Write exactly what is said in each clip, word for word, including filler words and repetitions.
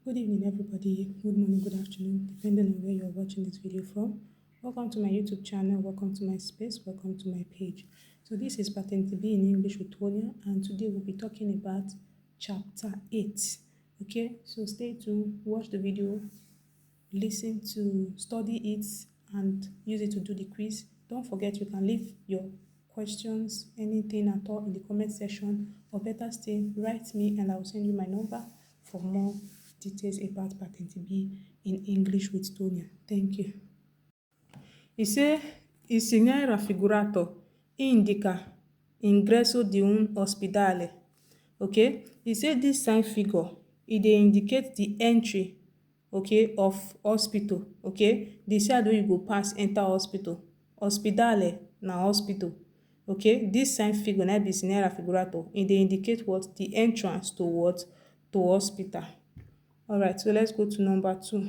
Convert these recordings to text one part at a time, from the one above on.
Good evening, everybody. Good morning, good afternoon, depending on where you're watching this video from. Welcome to my YouTube channel. Welcome to my space. Welcome to my page. So this is Patent B in English with Tonya, and today we'll be talking about chapter eight. Okay, so stay tuned, watch the video, listen to, study it, and use it to do the quiz. Don't forget, you can leave your questions, anything at all, in the comment section, or better still, write me and I will send you my number for more details about Patent B in English with Tonya. Thank you. E say, il signale raffigurato indica ingresso di un ospedale. Okay? E say this sign figure, e dey indicate the entry, okay, of hospital. Okay? The side wey you go pass enter hospital. Ospedale na hospital. Okay? This sign figure na be signale raffigurato. E dey indicate what? The entrance to what? To hospital. Alright, so let's go to number two.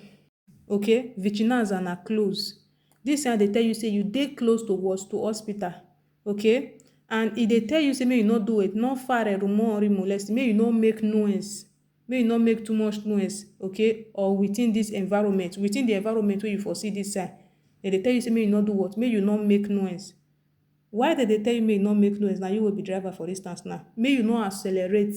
Okay, vicinanza na close. This one dey tell you say you dey close to what? To hospital. Okay, and e dey tell you say make you no do it, no fare rumori molesti, make you no make noise, make you no make too much noise. Okay, or within this environment, within the environment wey you for see this sign, dem dey tell you say make you no do what? Make you no make noise. Why dem dey tell you make you no make noise? Na you wey be driver, for instance, now, make you no accelerate.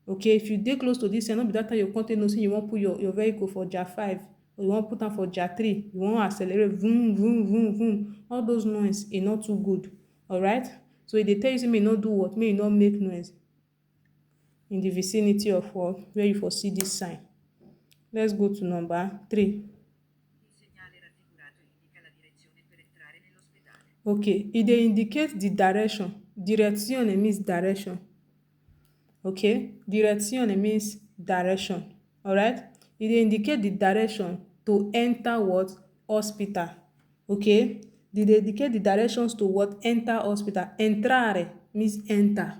Okay, if you dey close to this sign, no be that time you come take know say you wan put your, your vehicle for gear five, or you wan put am for gear three, you wan accelerate, vroom, vroom, vroom, vroom. All those noise, e no too good. Alright? So e dey tell you say make you no do what? Make you no make noise in the vicinity of what? Where you for see this sign. Let's go to number three. Il segnale raffigurato indica la direzione per entrare nell'ospedale. Okay, e dey indicate the direction. Direzione means direction. Okay, direzione means direction. Alright? E dey indicate the direction to enter what? Hospital. Okay, e dey indicate the directions to what? Enter hospital. Entrare means enter.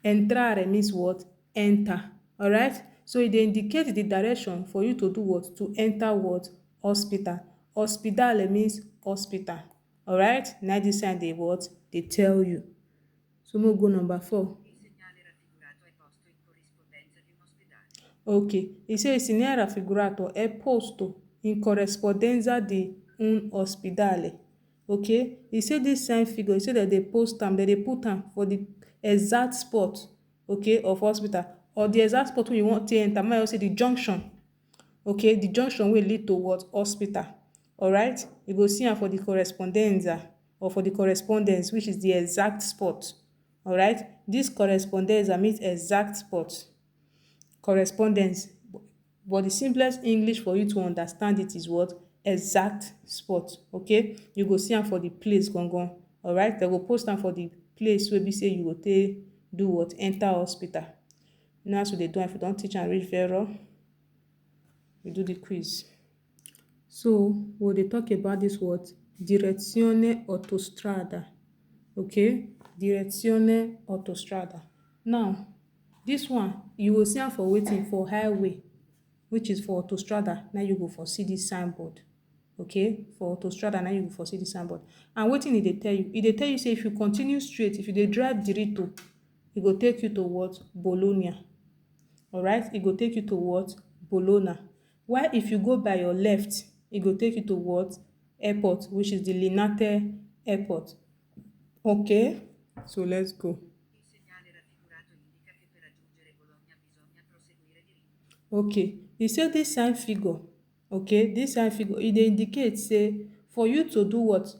Entrare means what? Enter. Alright? So e dey indicate the direction for you to do what? To enter what? Hospital. Ospedale means hospital. Alright? Na this sign dey what? Dey tell you. So make we go number four. Il segnale raffigurato è posto in corrispondenza di un ospedale. Okay, e say il segnale raffigurato è posto in corrispondenza di un ospedale. Okay, e say this sign figure, e say dem dey post am, dem dey put am for the exact spot, okay, of hospital, or the exact spot wey you wan take enter. Make I say the junction, okay, the junction wey lead to what? Hospital. Alright, you go see am for the corrispondenza or for the correspondence, which is the exact spot. Alright, this corrispondenza means exact spot. Correspondence. But the simplest English for you to understand it is what? Exact spot. Okay, you go see am for the place gangan. Alright, dem go post am for the place wey be say you go take do what? Enter hospital. Now, as we dey do am, if we don teach am reach very well, we do the quiz. So we dey talk about this what? Direzione autostrada. Okay, direzione autostrada. Now, this one, you go see am for wetin? For highway, which is for autostrada. Now you go for see this signboard. Okay, for autostrada, now you go for see this signboard. And wetin e dey tell you? E dey tell you say if you continue straight, if you dey drive diritto, e go take you to what? Bologna. Alright, e go take you to what? Bologna. While if you go by your left, e go take you to what? Airport, which is the Linate Airport. Okay, so let's go. Il segnale raffigurato indica che per raggiungere Bologna bisogna proseguire diritto. Okay, e say this sign figure. Okay, this sign figure, e dey indicate say for you to do what?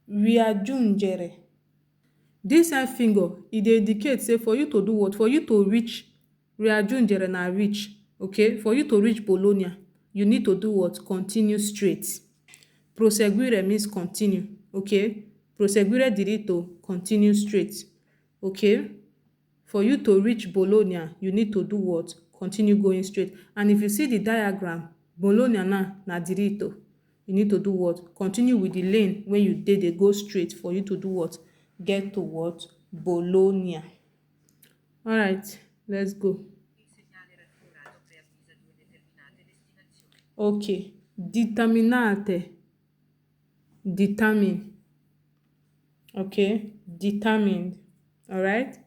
Riaggiungere. This sign figure, e dey indicate say for you to do what? For you to reach, riaggiungere na reach. Okay, for you to reach Bologna, you need to do what? Continue straight. Proseguire means continue. Okay, proseguire diritto, continue straight. Okay, for you to reach Bologna, you need to do what? Continue going straight. And if you see the diagram, Bologna now na diritto. You need to do what? Continue with the lane wey you dey, dey go straight for you to do what? Get to what? Bologna. Alright, let's go. Il segnale raffigurato preavvisa due determinate destinazioni. Okay, determinate. Determine. Okay, determined. Alright.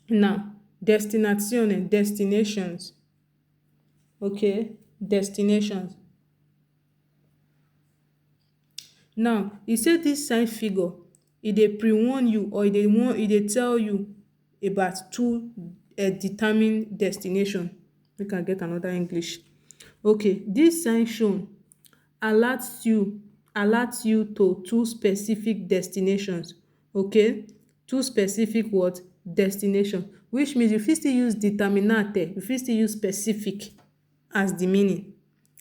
Now, destinazione, destinations. Okay, destinations. Now, e say this sign figure, e dey pre-warn you, or e dey warn, e dey tell you about two, uh, determined destination. Make I get another English. Okay, this sign shown alerts you, alerts you to two specific destinations. Okay, two specific what? Destination. Which means you fit still use determinate, you fit still use specific as the meaning.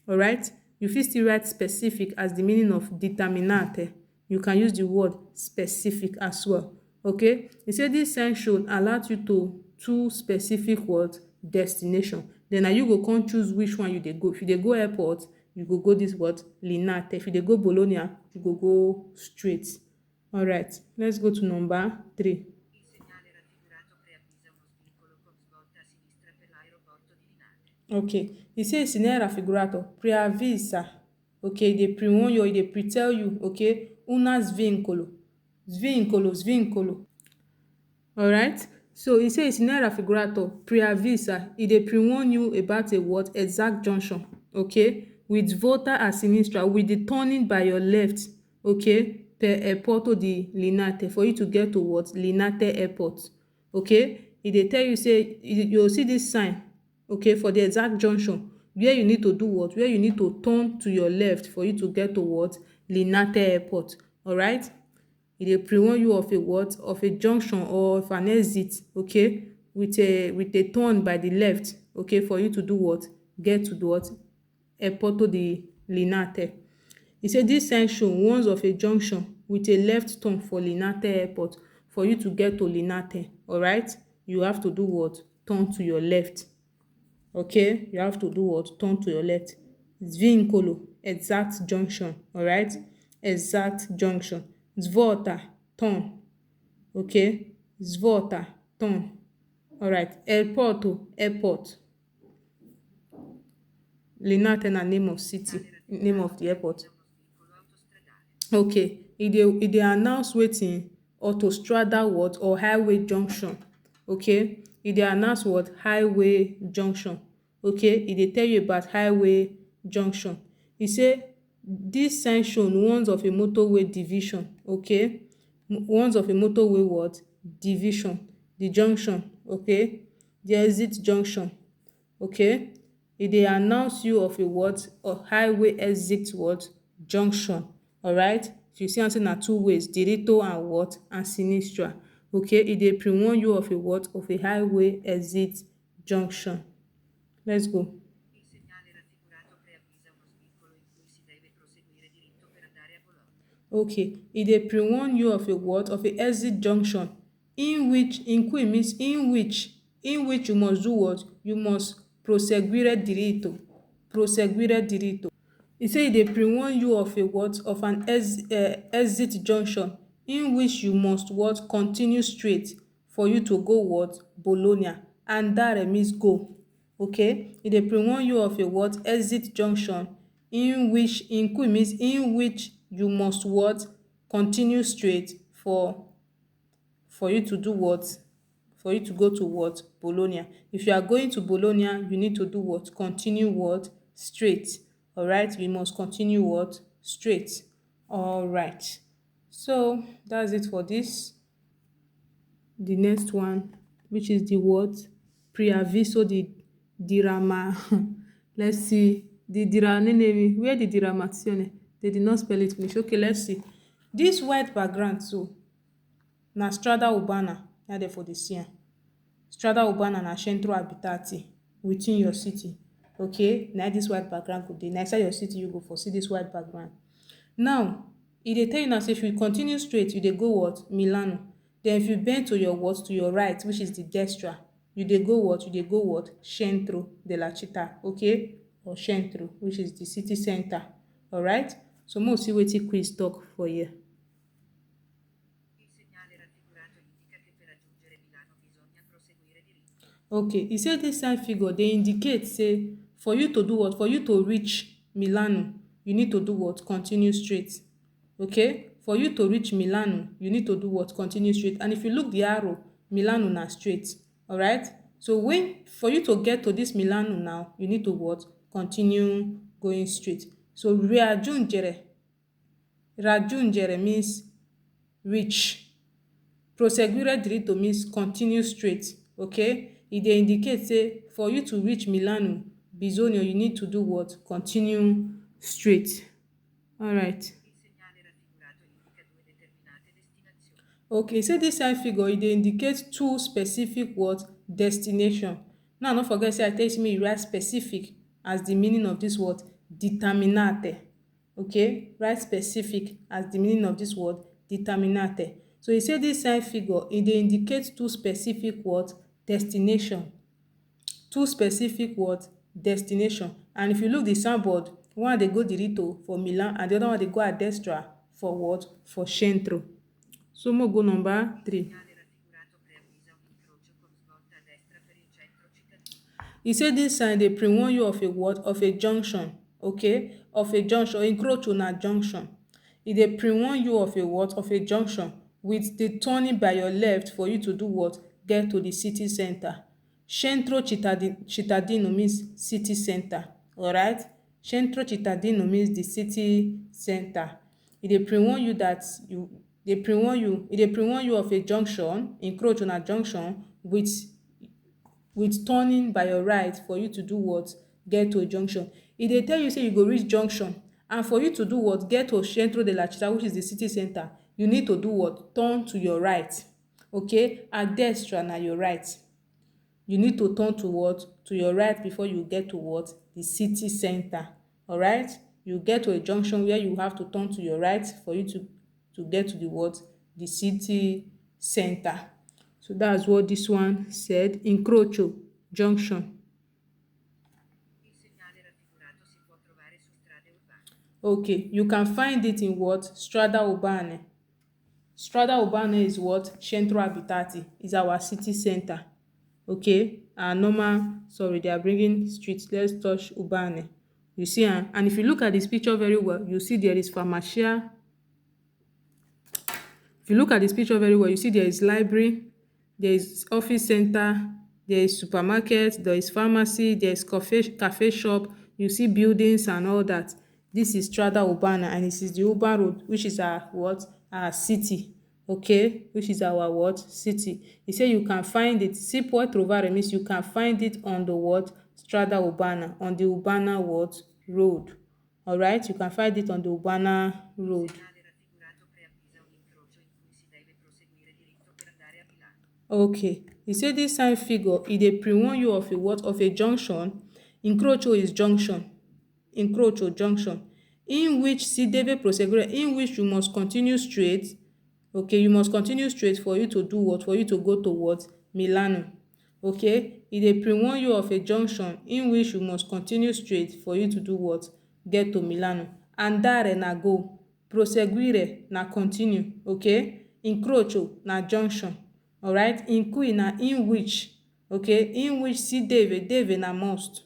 Alright, you fit still write specific as the meaning of determinate. You can use the word specific as well. Okay, e say this sign shown alert you to two specific what? Destination. Then na you go come choose which one you dey go. If you dey go airport, you go go this what? Linate. If you dey go Bologna, you go go straight. Alright, let's go to number three. Okay, e say il segnale raffigurato preavvisa. Okay, e dey pre-warn you, e dey pre-tell you. Okay, una svincolo, svincolo, svincolo. Alright, so e say il segnale raffigurato preavvisa, e dey pre-warn you about a what? Exact junction. Okay, with svolta a sinistra, with the turning by your left. Okay, per airporto di Linate, for you to get to what? Linate airport. Okay, e dey tell you say you, you see this sign, okay, for the exact junction where you need to do what? Where you need to turn to your left for you to get to what? Linate airport. Alright, e dey pre-warn you of a what? Of a junction or of an exit. Okay, with a, with a turn by the left. Okay, for you to do what? Get to the what? Airporto di Linate. E say this sign show warns of a junction with a left turn for Linate airport. For you to get to Linate, alright, you have to do what? Turn to your left. Okay, you have to do what? Turn to your left. Svincolo, exact junction. Alright, exact junction. Svolta, turn. Okay, svolta, turn. Alright, airporto, airport. Linate na name of city, name of the airport. Okay, e dey, e dey announce wetin? Autostrada what? Or highway junction. Okay, e dey announce what? Highway junction. Okay, e dey tell you about highway junction. E say this sign shown warns of a motorway division. Okay, warns of a motorway what? Division, the junction. Okay, the exit junction. Okay, e dey announce you of a what? A highway exit what? Junction. Alright, so you see am say na two ways, diritto and what? And sinistra. Okay, e dey pre-warn you of a what? Of a highway exit junction. Let's go. Okay, e dey pre-warn you of a what? Of a exit junction in which, in cui means in which, in which you must do what? You must proseguire diritto. Proseguire diritto. E say e dey pre-warn you of a what? Of an ex, uh, exit junction in which you must what? Continue straight for you to go what? Bologna. Andare means go. Okay, e dey pre-warn you of a what? Exit junction in which, in cui means in which you must what? Continue straight for, for you to do what? For you to go to what? Bologna. If you are going to Bologna, you need to do what? Continue what? Straight. Alright, you must continue what? Straight. Alright, so that's it for this. The next one, which is the what? Preavviso di dirama. Let's see. The dira name, where the diramazione? They did not spell it finish. Okay, let's see. This white background so, na strada urbana, na there for the see am. Strada urbana na centro abitati within your city. Okay, na this white background go dey. Na inside your city you go for see this white background. Now, e dey tell you now say if you continue straight, you dey go what? Milano. Then if you bend to your what? To your right, which is the destra, you dey go what? You dey go what? Centro della città. Okay, or centro, which is the city center. Alright, so make we see wetin quiz talk for here. Okay, e say this sign figure dey indicate say for you to do what? For you to reach Milano, you need to do what? Continue straight. Okay, for you to reach Milano, you need to do what? Continue straight. And if you look the arrow, Milano na straight. Alright, So when, for you to get to this Milano now, you need to what? Continue going straight. So raggiungere. Raggiungere means reach. Proseguire dritto means continue straight. Okay? E dey indicate say for you to reach Milano, bisogna, you need to do what? Continue straight. All right. Okay, say this side figure, e dey indicate two specific what? Destination. Now, no forget say I tell you say make you write specific as the meaning of this word, determinate. Okay, write specific as the meaning of this word, determinate. So e say this side figure, e dey indicate two specific what? Destination. Two specific what? Destination. And if you look the signboard, one dey go dritto for Milan and the other one dey go a destra for what? For centro. So mo go number three. E say this sign dey pre-warn you of a what? Of a junction. Okay, of a junction. Incrocio na junction. E dey pre-warn you of a what? Of a junction with the turning by your left for you to do what? Get to the city center. Centro cittadi- cittadino means city center. All right. Centro cittadino means the city center. E dey pre-warn you that you dey pre-warn you e dey pre-warn you of a junction, incrocio na junction, with with turning by your right for you to do what? Get to a junction. E dey tell you say you go reach junction, and for you to do what? Get to Centro della Città, which is the city center, you need to do what? Turn to your right. Okay, a destra na your right. You need to turn to what? To your right before you get to what? The city center. All right. You get to a junction where you have to turn to your right for you to to get to the what? The city center. So that's what this one said. Incrocio, junction. Okay, you can find it in what? Strade urbane. Strade urbane is what? Centro abitati, is our city center. Okay, our normal, sorry, they are bringing streets. Let's touch urbane. You see, and, and if you look at this picture very well, you see there is farmacia. If you look at this picture very well, you see there is library, there is office center, there is supermarket, there is pharmacy, there is cafe, cafe shop. You see buildings and all that. This is Strada Urbana, and it is the urban road, which is our what? Our city. Okay, which is our what? City. He said you can find it. Si può trovare means you can find it on the what? Strada Urbana, on the Urbana what? Road. All right, you can find it on the Urbana Road. Okay, he said this sign figure, e dey pre-warn you of a what? Of a junction. Incrocio is junction. Incrocio, junction. In which si deve proseguire, in which you must continue straight. Okay, you must continue straight for you to do what? For you to go to what? Milano. Okay, e dey pre-warn you of a junction in which you must continue straight for you to do what? Get to Milano. Andare na go. Proseguire na continue. Okay, incrocio na junction. All right, in cui na in which. Okay, in which si deve, deve na must.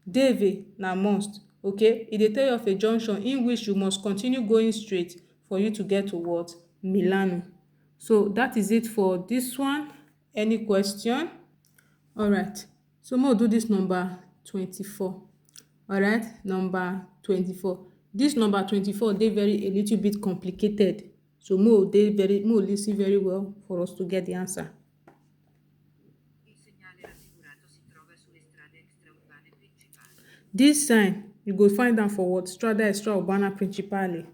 Deve na must. Okay, e dey tell you of a junction in which you must continue going straight for you to get to what? Milano. So that is it for this one. Any question? All right. So mo do this number twenty-four. All right, number twenty-four. This number twenty-four dey very a little bit complicated. So mo dey very mo listen very well for us to get the answer. This sign, you go find am for what? Strada Extraurbana Principale.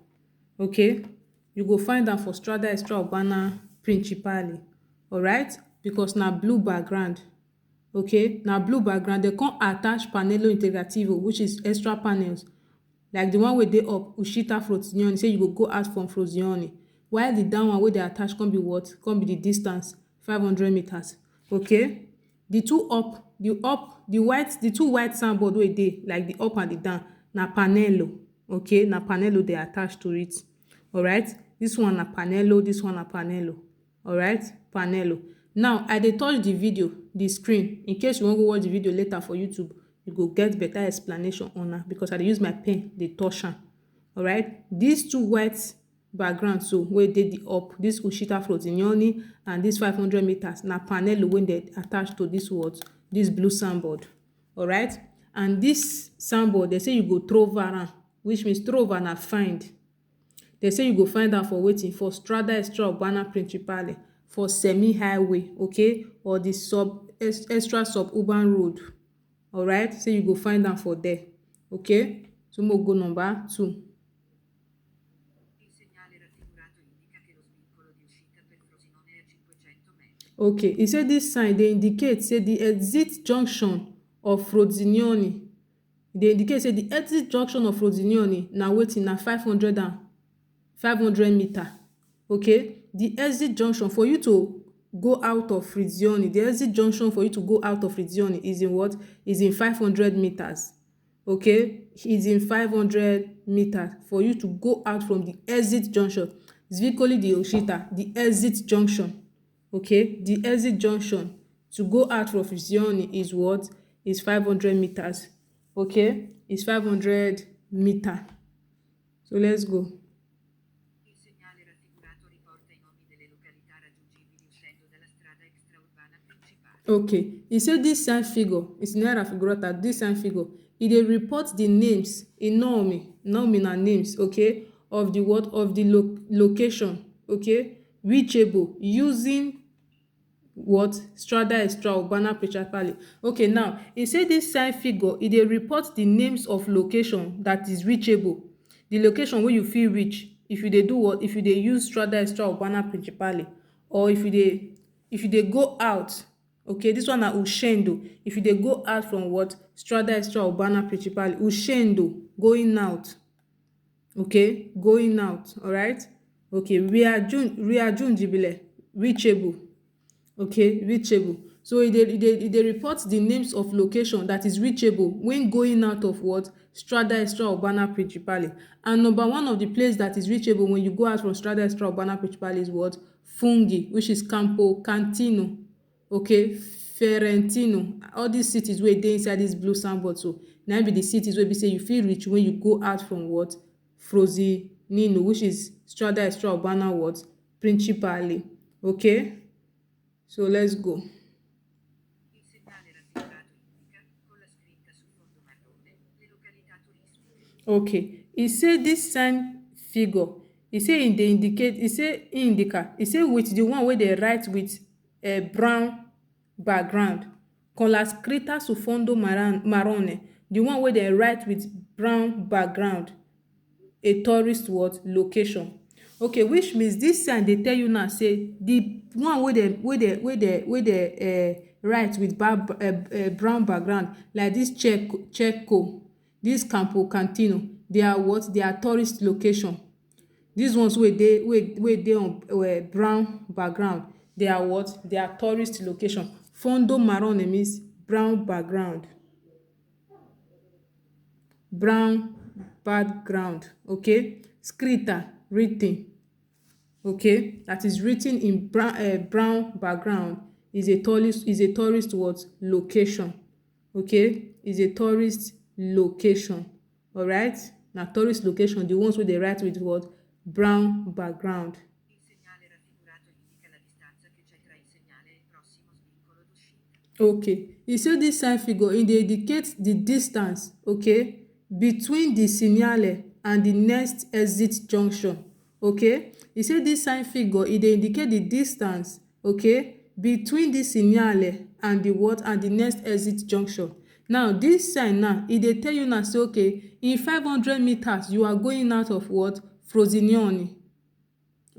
Okay? You go find am for Strada Extraurbana Principale. All right? Because na blue background. Okay? Na blue background. They come attach panello integrativo, which is extra panels. Like the one wey dey up, uscita Frosinone, say you go go out from Frosinone. While the down one wey dey attach come be what? Come be the distance, five hundred meters. Okay? The two up, the up, the white, the two white signboard wey dey, like the up and the down, na panello. Okay? Na panello dey attach to it. All right? This one na panello, this one na panello. All right? Panello. Now, I dey touch the video, the screen. In case you wan go watch the video later for YouTube, you go get better explanation on am because I dey use my pen dey touch am. All right? These two white background, so wey dey the up, this Uscita Frosinone and this five hundred meters, na panello wey dey attach to this what, this blue signboard. Alright, and this signboard, they say you go trova am, which means trova na find. They say you go find am for wetin? For Strada Extra Urbana Principale, for semi highway, okay, or the sub ex- extra suburban road. Alright, say you go find am for there. Okay, so mo go number two. Okay, e say dis sign dey indicate say di exit junction of Frosinone, e dey indicate say di exit junction of Frosinone na wetin? Na five hundred and five hundred meter. Okay, di exit junction for you to go out of Frosinone, di exit junction for you to go out of Frosinone is in what? Is in five hundred meters. Okay, is in five hundred meters for you to go out from the exit junction. Zvicoli di Uscita, the exit junction. Okay, the exit junction to go out from Frosinone is what? Is five hundred meters. Okay, is five hundred meter. So let's go. Okay, e say this sign figure, e say na raffigurata, this sign figure, e dey report the names, e nomi, nomi na names, okay, of the what, of the lo location, okay, reachable using what? Strada Extra Urbana Principale. Okay, now e say this sign figure, e dey report the names of location that is reachable, the location wey you fit reach if you dey do what? If you dey use Strada Extra Urbana Principale, or if you dey if you dey go out. Okay, this one na uscendo. If you dey go out from what? Strada Extra Urbana Principale, uscendo, going out. Okay, going out. Alright. Okay, riaggiungibile, reachable. Okay, reachable. So e dey e dey e dey report the names of location that is reachable when going out of what? Strada Extra Urbana Principale. And number one of the place that is reachable when you go out from Strada Extra Urbana Principale is what? Funghi, which is Campo Cantino. Okay, Ferentino. All these cities wey dey inside this blue signboard so, na be the cities wey be say you fit reach when you go out from what? Frosinino, which is Strada Extra Urbana what? Principale. Okay, so let's go. Okay, e say this sign figure, e say e dey indicate, e say indica, e say with the one wey dey write with a brown background, con la scritta su fondo marrone, the one wey dey write with brown background, a tourist what? Location. Okay, which means this sign dey tell you now say the one wey dey wey dey wey dey wey dey uh, write with bar, uh, uh, brown background, like this check checo, this Campo Cantino, they are what? They are tourist location. These ones wey dey wey wey dey on uh, brown background, they are what? They are tourist location. Fondo marrone means brown background. Brown background. Okay, scritta, written. Okay, that is written in brown uh, brown background, is a tourist is a tourist what? Location. Okay, is a tourist location. Alright, na tourist location, the ones wey dey write with what? Brown background. Okay, e say this sign figure, e dey indicate the distance, okay, between the segnale and the next exit junction. Okay, e say this sign figure, e dey indicate the distance, okay, between the segnale and the what? And the next exit junction. Now this sign now, e dey tell you now say, okay, in five hundred meters you are going out of what? Frosinone.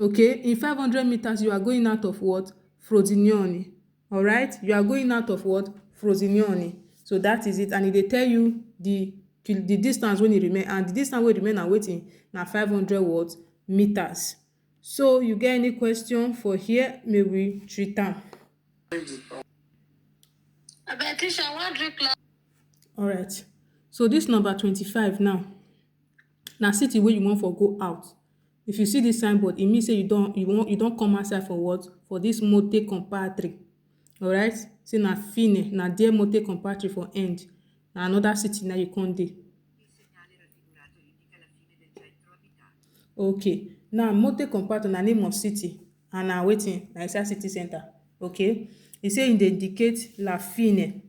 Okay, in five hundred meters you are going out of what? Frosinone. Alright, you are going out of what? Frosinone. So that is it, and e dey tell you the the distance wey e remain, and the distance wey remain na wetin? Na five hundred what? Meters. So you get any question for here? May we treat am. Abeg, teacher, I wan drink la. Alright, so this number twenty-five now, na city wey you wan for go out. If you see this signboard, e mean say you don you wan you don come outside for what? For this Monte Compatri. Alright, say na fine, na there Monte Compatri for end. Na another city na you come dey. Okay, Now, Monte Compatto na name of city and na wetin? Na inside city center. Okay. E say e dey indicate la fine.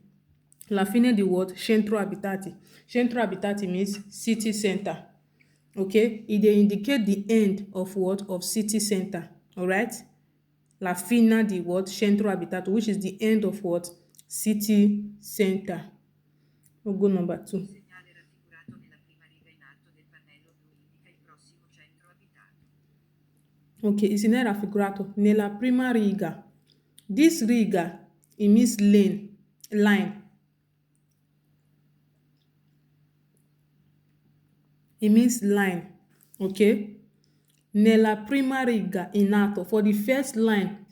La fine di word centro abitati. Centro abitati means city center. Okay. E dey indicate di end of what? Of city center. Alright. La fine di word? Centro abitati, which is di end of what? City center. We'll go number two. Ok, il segnale raffigurato nella prima riga. This riga, it means lane, line. It means line. Ok. Nella prima riga in alto, for the first line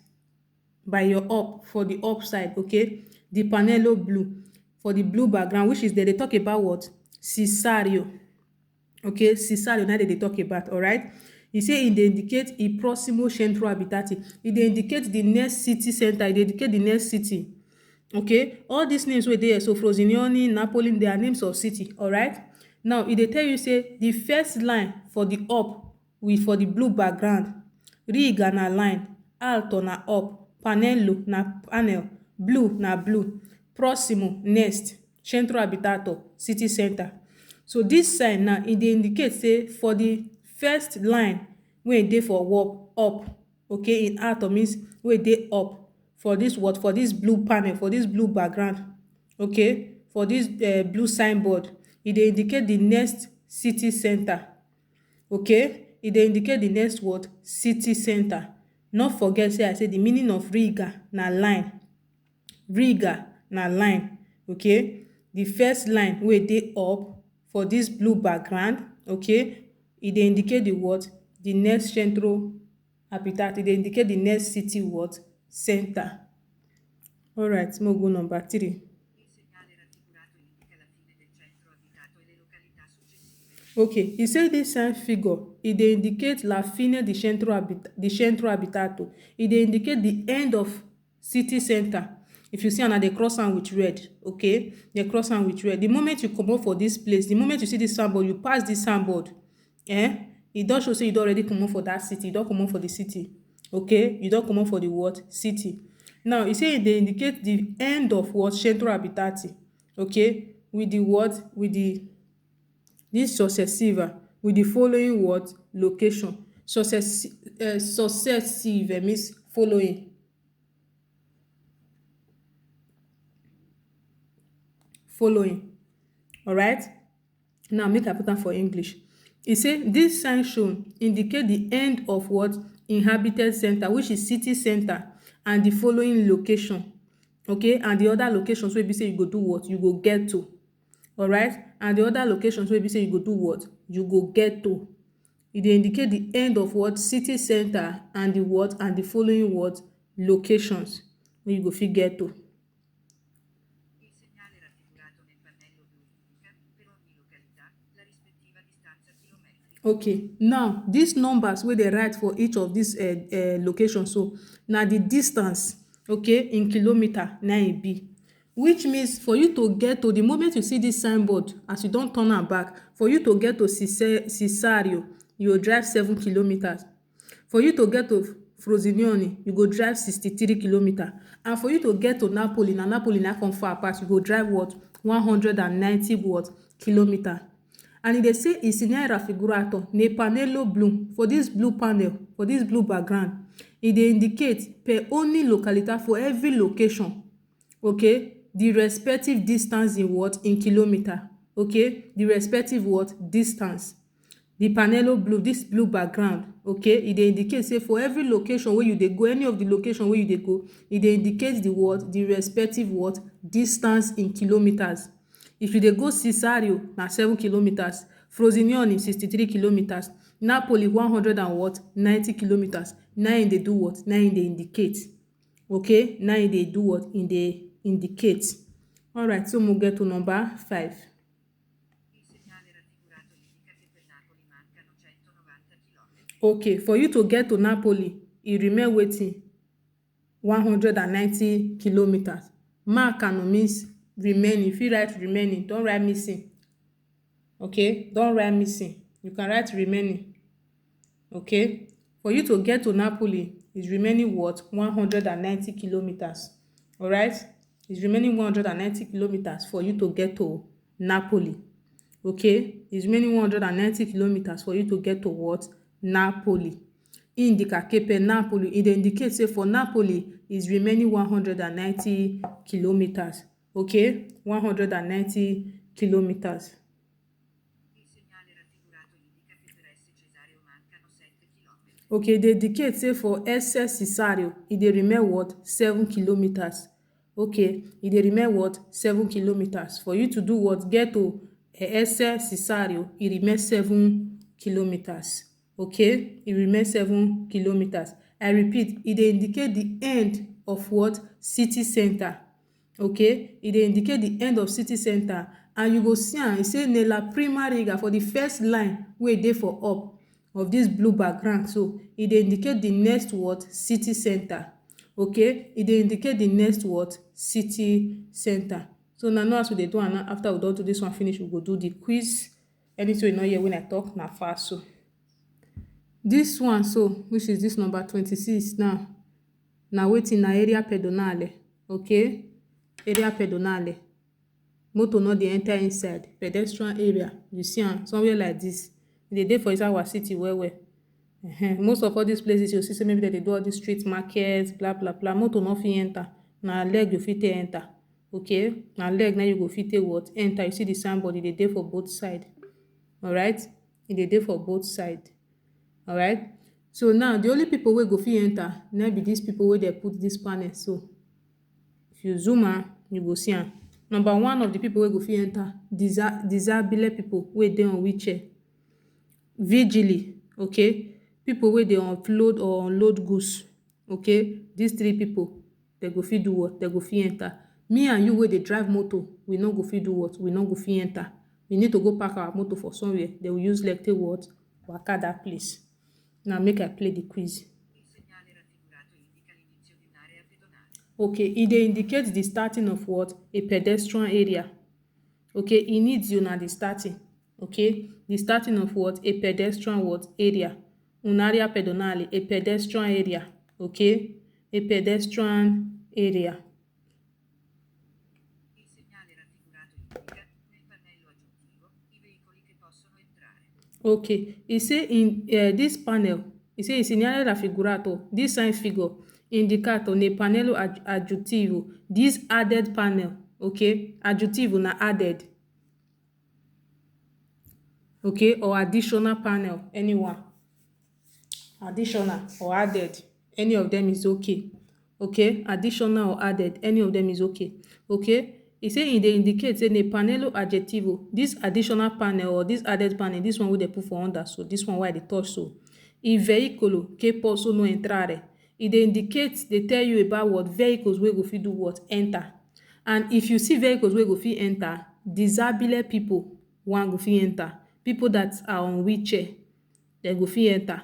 by your up, for the up side, ok. The pannello blu, for the blue background, which is there, they talk about what? Sisario. Ok, Sisario, now they talk about, alright? He say e dey indicate il prossimo centro abitati. E dey indicate the next city center. E dey indicate the next city. Ok, all these names wey dey here, so Frosinone, Napoli, they are names of city, alright? Now, e dey tell you say the first line for the up with, for the blue background, riga na line, alto na up, pannello na panel, blu na blue, prossimo, next, centro abitato, city center. So this sign now, e dey indicate say for the first line wey dey for work, up, ok, in alto means wey dey up, for this what? For this blue panel, for this blue background, ok, for this uh, blue signboard, e dey indicate the next city center. Ok, e dey indicate the next word? City center. No forget say I say the meaning of riga na line. Riga na line. Ok, the first line wey dey up for this blue background, ok, e dey indicate the word? The next centro abitati. E dey indicate the next city word? Center. Alright, mo go number three. Ok, e say this sign figure, e dey indicate la fine di centro abit di centro abitato. E dey indicate the end of city center. If you see am, na dey cross am with red. Ok, dey cross am with red. The moment you comot for this place, the moment you see this signboard, you pass this signboard, eh, e don show say you don already comot for that city. You don comot for the city. Ok, you don comot for the what? City. Now, e say e dey indicate the end of what? Centro abitati. Ok, with the what? With the this successiva, with the following what? Location. Success uh, successive uh, means following. Following. Alright. Now make I put am for English. E say this sign shown indicate the end of what? Inhabited center, which is city center, and the following location. Okay, and the other locations wey be say you go do what? You go get to. Alright, and the other locations wey be say you go do what? You go get to. E dey indicate the end of what? City center, and the what? And the following what? Locations wey you go fit get to. Okay, now these numbers wey dey write for each of these uh, uh, locations, so na the distance, okay, in kilometer na e be. Which means for you to get to, the moment you see this signboard, as you don turn am back, for you to get to Cise- Cisario, you go drive seven kilometers. For you to get to Frosinone, you go drive sixty-three kilometer. And for you to get to Napoli, na Napoli na come far pass, you go drive what? One hundred and ninety what? Kilometer. And e dey say, il segnale raffigurato nel pannello blu, for this blue panel, for this blue background, e dey indicate per ogni località, for every location, okay, the respective distance in what? In kilometer. Okay, the respective what? Distance. The pannello blu, this blue background, okay, e dey indicate say for every location wey you dey go, any of the location wey you dey go, e dey indicate the what? The respective what? Distance in kilometers. If you dey go Cisario, na seven kilometers, Frosinone, sixty-three kilometers, Napoli, one hundred and what? Ninety kilometers. Na im dey do what? Na im dey indicate. Okay, na im dey do what? Im dey indicate. Alright, so mo get to number five. Okay, for you to get to Napoli, e remain wetin? One hundred and ninety kilometers. Mancano means remaining. If you write remaining, don't write missing. Okay, don't write missing. You can write remaining. Okay, for you to get to Napoli is remaining what, one hundred and ninety kilometers. All right, it's remaining one hundred and ninety kilometers for you to get to Napoli. Okay, it's remaining one hundred and ninety kilometers for you to get to what, Napoli. Indica che per Napoli, it indicate say for Napoli is remaining one hundred and ninety kilometers. Okay, one hundred and ninety kilometers. Okay, they indicate say for Esse Cesario, e dey remain what, seven kilometers. Okay, e dey remain what, seven kilometers. For you to do what, get to eh, Esse Cesario, e remain seven kilometers. Okay, e remain seven kilometers. I repeat, e dey indicate the end of what, city center. Okay, e dey indicate the end of city center, and you go see am, e say nella prima riga, for the first line wey dey for up of this blue background, so e dey indicate the next what, city center. Okay, e dey indicate the next what, city center. So na now, as we dey do am now, after we don do this one finish, we go do the quiz. Anything you no hear when I talk, na fast. So this one, so, which is this number twenty-six now, na wetin, na area pedonale. Okay, area pedonale. Motor no dey enter inside pedestrian area. You see am somewhere like this, e dey dey for inside our city well well. Ehen, most of all these places, you see say maybe dem dey do all these street markets, blah blah blah, motor no fit enter. Na leg you fit take enter. Okay, na leg na you go fit take what, enter. You see the signboard, e dey dey for both side. All right, e dey dey for both side. All right, so now the only people wey go fit enter na be these people wey dem put this panel so. If you zoom am, you go see am. Number one of the people wey go fit enter, disa- disabile people wey dey on wheelchair. Vigili, okay, people wey dey offload or unload goods. Okay, these three people, dem go fit do what? Dem go fit enter. Me and you wey dey drive motor, we no go fit do what? We no go fit enter. We need to go park our motor for somewhere, then we use leg take what? Waka that place. Now make I play the quiz. Okay, e dey indicate the starting of what? A pedestrian area. Okay, e need you na the starting. Okay, the starting of what? A pedestrian what? Area. Un'area pedonale, a pedestrian area. Okay, a pedestrian area. Okay, e say in uh, this panel, e say il segnale raffigurato, this sign figure, indicato nel pannello ag- aggiuntivo, this added panel. Okay, aggiuntivo na added. Okay, or additional panel, anyone. Additional or added, any of them is okay. Okay, additional or added, any of them is okay. Okay, e say e dey indicate say nel pannello aggiuntivo, this additional panel or this added panel, this one wey dem put for under, so this one wey I dey touch so, il veicolo che possono entrare, e dey indicate, dey tell you about what? Vehicles wey go fit do what? Enter. And if you see vehicles wey go fit enter, disabile people one go fit enter. People that are on wheelchair, dem go fit enter.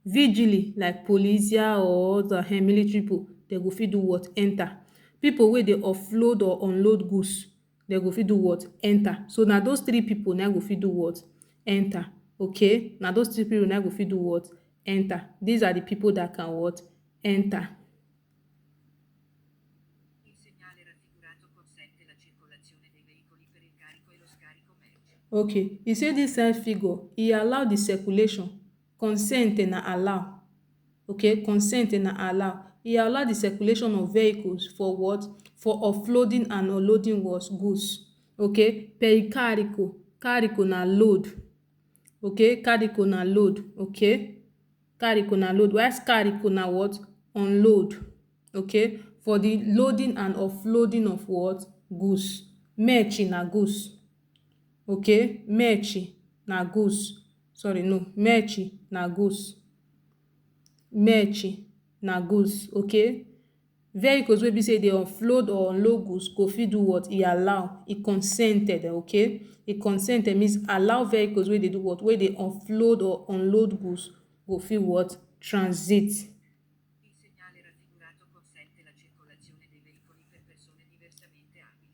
Vigili like polizia or the eh, military people, dem go fit do what? Enter. People wey dey offload or unload goods, dem go fit do what? Enter. So na those three people na go fit do what? Enter. Okay, na those three people na go fit do what? Enter. These are the people that can what? Enter. Okay, e say this sign figure, e allow the circulation, consente na allow. Okay, consente na allow. E allow the circulation of vehicles for what? For offloading and unloading what? Goods. Okay, per il carico, carico na load. Okay, carico na load. Okay, carico na load, whilst carico na what? Unload. Okay, for the loading and offloading of what? Goods. Merci na goods. Okay, merci na goods. Sorry, no, merci na goods. Merci na goods. Okay, vehicles wey be say dey offload or unload goods go fit do what? E allow, e consented. Okay, e consented means allow vehicles wey dey do what? Wey dey offload or unload goods go fit what? Transit.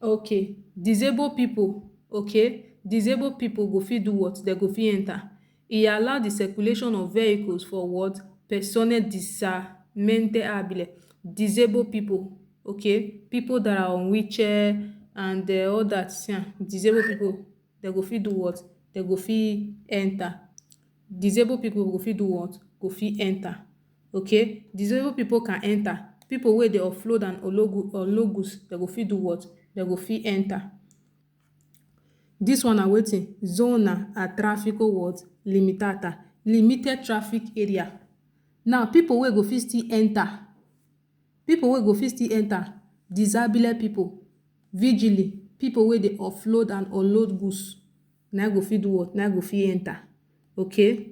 Okay, disabled people. Okay, disabled people go fit do what? Dem go fit enter. E allow the circulation of vehicles for what? Persone disamente abile, disabled people, okay? People that are on wheelchair and uh, all that, yeah, disabled people, they go fit do what? They go fit enter. Disabled people go fit do what? Go fit enter. Okay? Disabled people can enter. People wey dey offload and ologu- ologus, they go fit do what? They go fit enter. This one na wetin? Zona a traffico what? Limitata. Limited traffic area. Now, people wey go fit still enter. People wey go fit still enter. Disabile people. Vigili. People wey dey offload and unload goods. Na go fit do what? Na go fit enter. Okay?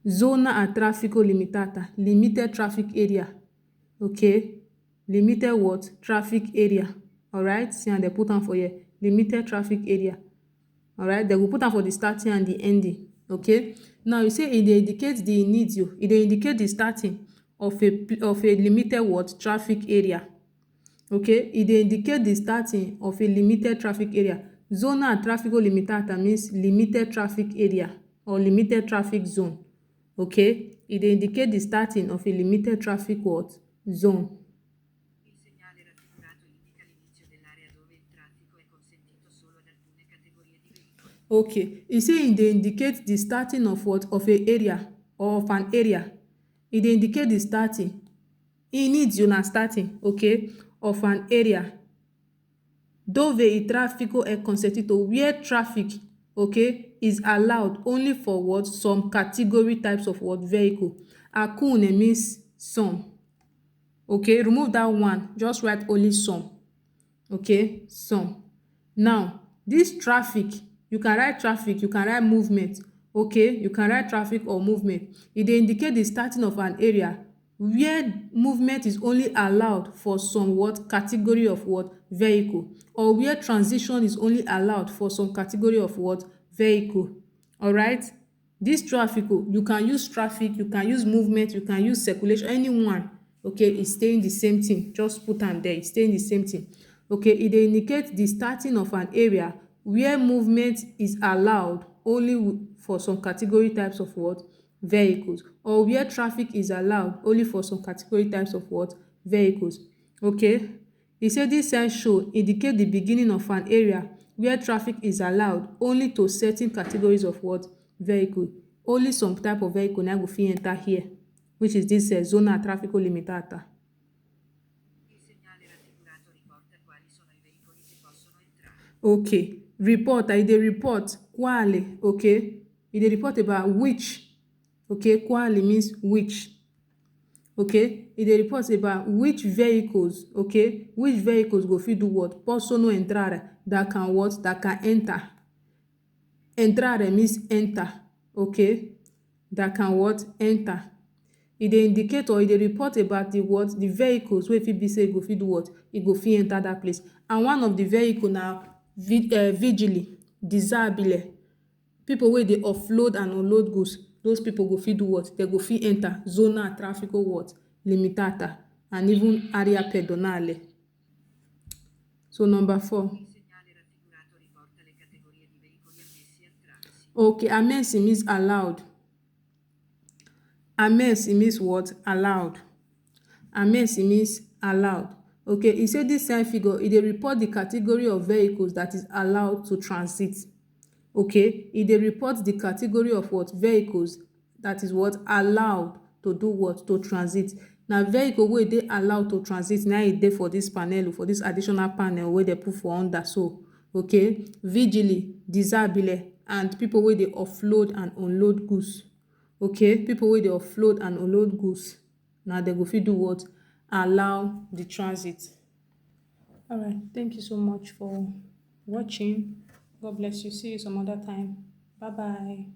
Zona a traffico limitata. Limited traffic area. Okay? Limited what? Traffic area. Alright? See, and they put on for here. Limited traffic area. Alright? They will put on for the starting and the ending. Okay? Now, you say it dey indicate the inizio. It dey indicate the starting of a pl- of a limited what? Traffic area. Okay? It dey indicate the starting of a limited traffic area. Zona traffico limitata means limited traffic area or limited traffic zone. Okay? It dey indicate the starting of a limited traffic what? Zone. Okay, e say e dey indicate the starting of what? Of a area or of an area. E dey indicate the starting. Inizio na starting, okay, of an area. Dove il traffico è consentito, where traffic, okay, is allowed only for what? Some category types of what? Vehicle. Alcune means some. Okay, remove that one. Just write only some. Okay, some. Now, this traffic, you can write traffic, you can write movement. Okay, you can write traffic or movement. It dey indicate the starting of an area where movement is only allowed for some what? Category of what? Vehicle, or where transition is only allowed for some category of what? Vehicle. Alright? This traffic, oh, you can use traffic, you can use movement, you can use circulation, anyone. Okay, it's staying the same thing. Just put am there, it's staying the same thing. Okay, it dey indicate the starting of an area where movement is allowed only w- for some category types of what? Vehicles, or where traffic is allowed only for some category types of what? Vehicles. Okay? E say this sign show indicate the beginning of an area where traffic is allowed only to certain categories of what? Vehicle. Only some type of vehicle na go fit enter here, which is this uh, zona traffico limitata. Okay, report, I dey report quale, okay, e dey report about which, okay, quale means which, okay, e dey report about which vehicles, okay, which vehicles go fit do what? Possono entrare, that can what? That can enter. Entrare means enter, okay, that can what? Enter. E dey indicate or e dey report about the what? The vehicles wey fit be say e go fit do what? E go fit enter that place. And one of the vehicle na vi- uh, vigili, disabile, people wey dey offload and unload goods. Those people go fit do what? They go fit enter zona traffico what? Limitata, and even area pedonale. So number four. Okay, ammessi means allowed. Ammessi means what? Allowed. Ammessi means allowed. Okay, e say this sign figure, e dey report the category of vehicles that is allowed to transit. Okay, e dey report the category of what? Vehicles that is what? Allowed to do what? To transit. Na vehicle wey dey allowed to transit na e dey for this panel, for this additional panel wey dem put for under so. Okay, vigili, disabile, and people wey dey offload and unload goods. Okay, people wey dey offload and unload goods, na dem go fit do what? Allow the transit. All right, thank you so much for watching. God bless you. See you some other time. Bye bye.